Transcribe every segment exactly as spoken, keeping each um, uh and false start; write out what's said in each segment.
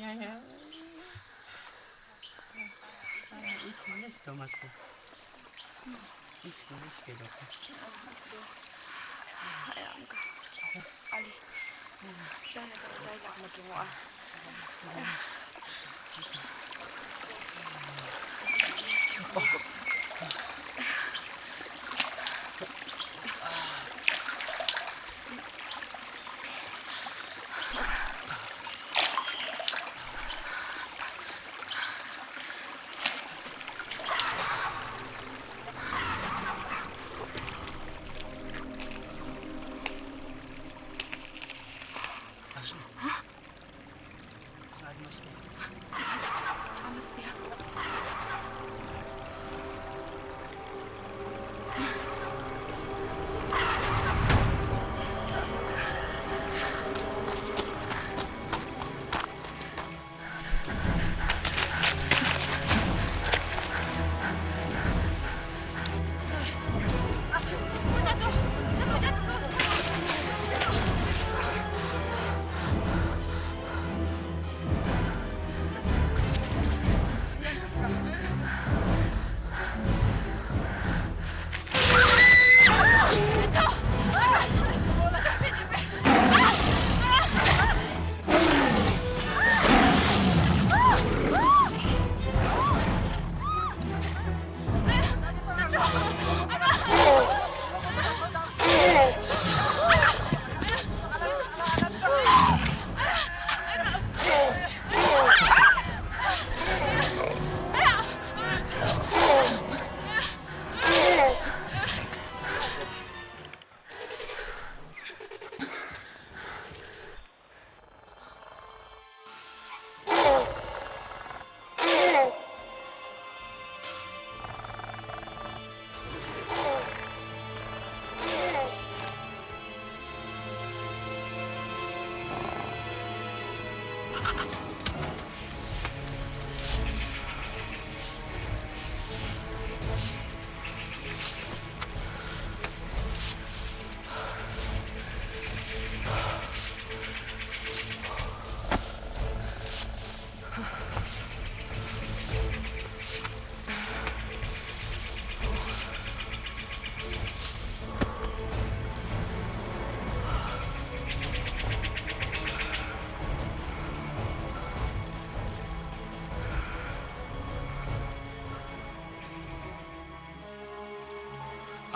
Isto, isto, isto, isto, isto, isto. Ai, angka. Ali. Dai, dai, dai, dai, dai, dai.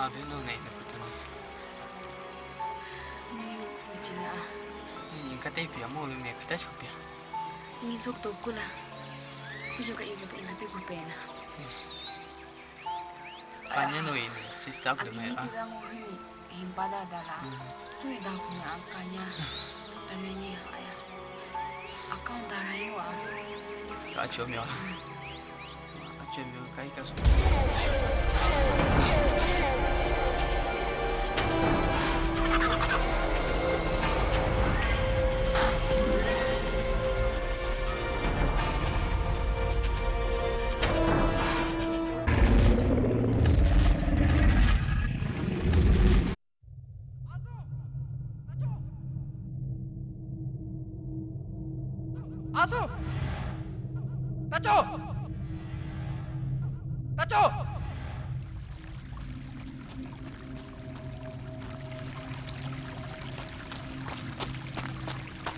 Ave lo nei na kutani. Ni kuchina. Ni katei pia mo lo me katai pia. Ni sok to kula. Kujo ka ibu pa ina te kupena. Kanya no ini, si stop de me. Ni ti da mo hini himpada dala. Tu ida kunya kanya. Tameni aya. Account darayo a. Acho myo. Acho myo kai kaso. Asu! Tacho! Tacho!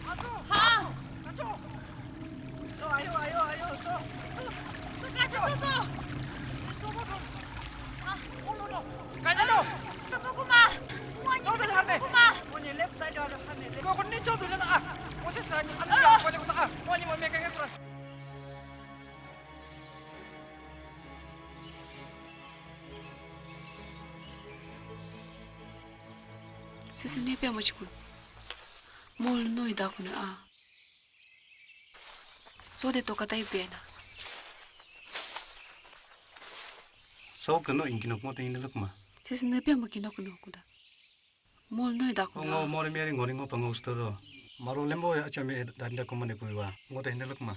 Asu! Ha! Tacho! So, ayo, ayo, ayo, so. So, so, so, so. So, so, so. Ah, oh, no, no. Kanya no. Tapo kuma. Wani. No, no, no, no. Kuma. Wani left side. Ko ko ni chodu le na. Ko se sa ni an ya ko le ko sa. Wani mo me ka ko. Sisi ne pe mo chikun. Mol no idak na a. So de to katai pe na. So kano ingkino mo te inda lukma. Sisi ne pe mo kino kuno kuda. Mol noi dak. Ngo mori meri ngori ngo pango storo. Maro lembo ya chami danda kumane kuiwa. Ngo te hende lukma.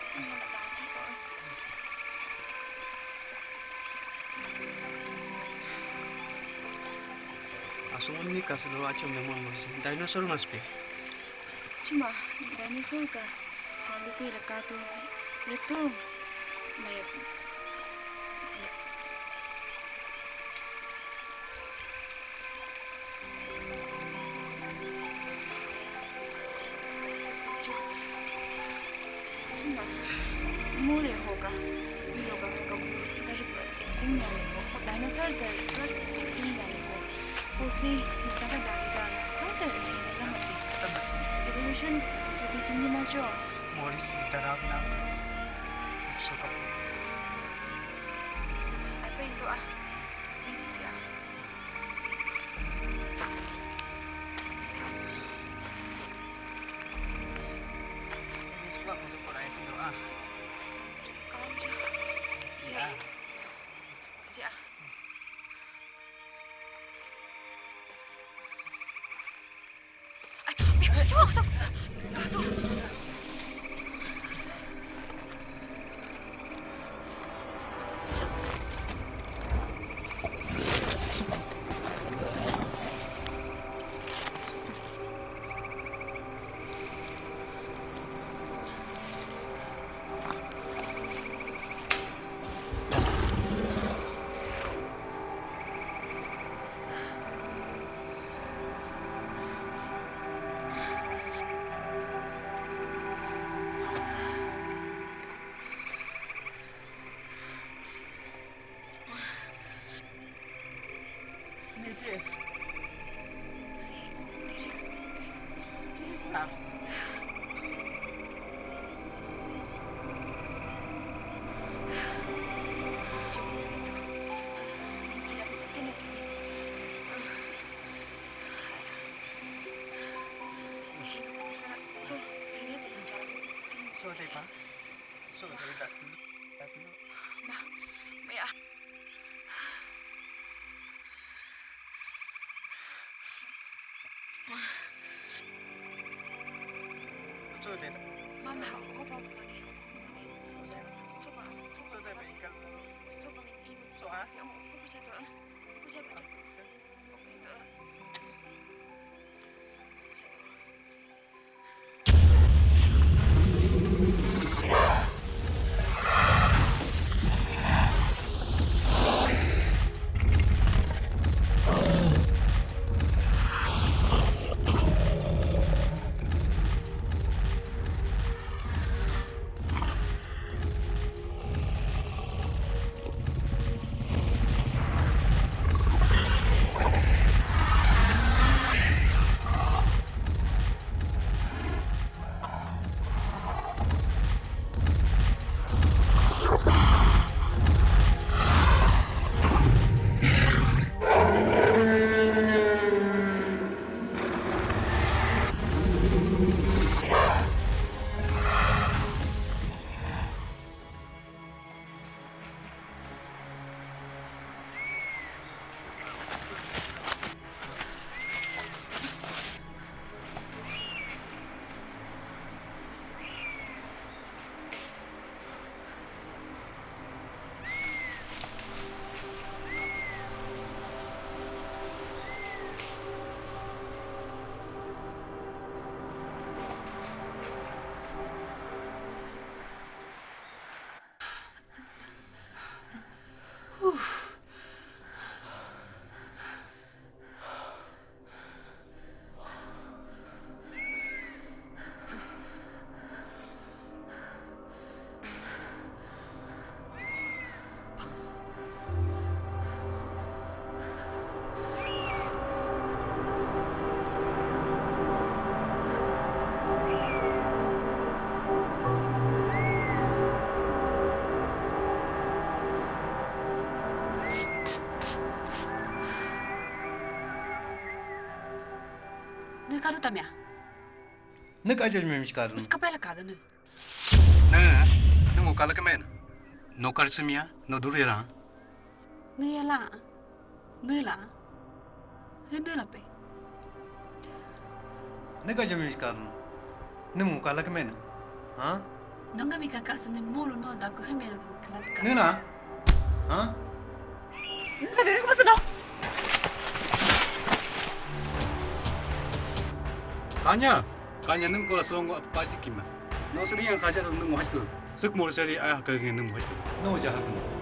Asung ni kaslo achom na mon mo. Dinosaur mas pe. Chuma, dinosaur ka. Halu pe la ka tu. Return. Maya. Mure hoga, mure hoga, hoga, dari extinct ya lego, dinosaur dari extinct ya lego, usi nita ka dari da, kau dari ini lama sih. Evolution usi bitin ni majo. Mori si darab na, so ka. Apa itu ah? Ini dia. Tamia. Naka aja mi miskar. Skapela kada nu. Na, nungu kala kemena. No kar semia, no durera. Nu ya la. Nu la. Hunu la pe. Naka aja mi miskar. Nungu kala kemena. Ha? Nonga mi kaka sene mulu no da ko hemela ko klat ka. Nuna. Ha? Kanya, kanya nung kola selongo apa paji kima. No seri yang kajar nung hajtu. Sek mur seri ayah kagin nung hajtu. No jahat nung.